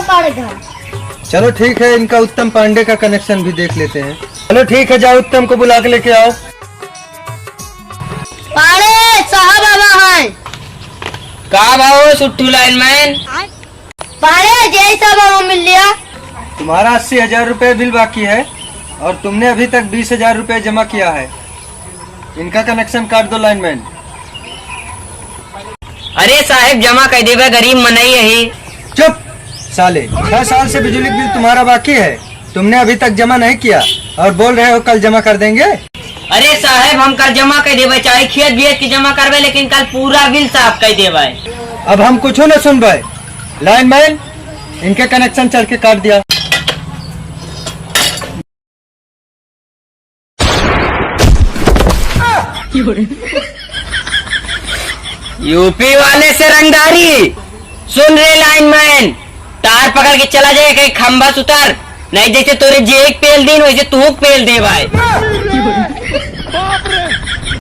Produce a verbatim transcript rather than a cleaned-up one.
पाड़े घर। चलो ठीक है, इनका उत्तम पांडे का कनेक्शन भी देख लेते हैं। चलो ठीक है, जाओ उत्तम को बुला के लेके आओ। पाड़े साहब आवा है। का भाव सुट्ठू लाइनमैन? पाड़े जय साहब आवा मिल लिया। तुम्हारा अस्सी हजार रुपये बिल बाकी है और तुमने अभी तक बीस हजार रुपये जमा किया है। इनका कनेक्शन काट दो लाइनमैन। अरे साहेब, जमा कर देबे, गरीब मनई यही। चुप साले, छह साल से बिजली बिल तुम्हारा बाकी है, तुमने अभी तक जमा नहीं किया और बोल रहे हो कल जमा कर देंगे। अरे साहेब, हम कल जमा कर देबे, चाहे खेत बेच के जमा करबे, लेकिन कल पूरा बिल साफ कर देबे। अब हम कुछ न सुनबे। लाइनमैन, इनके कनेक्शन चढ़ के काट दिया। यूपी वाले से रंगदारी। सुन रे लाइनमैन, तार पकड़ के चला जाए, कहीं खंभा से उतर, नहीं जैसे तोरे जेक पेल दीन, वैसे तू पेल देबे।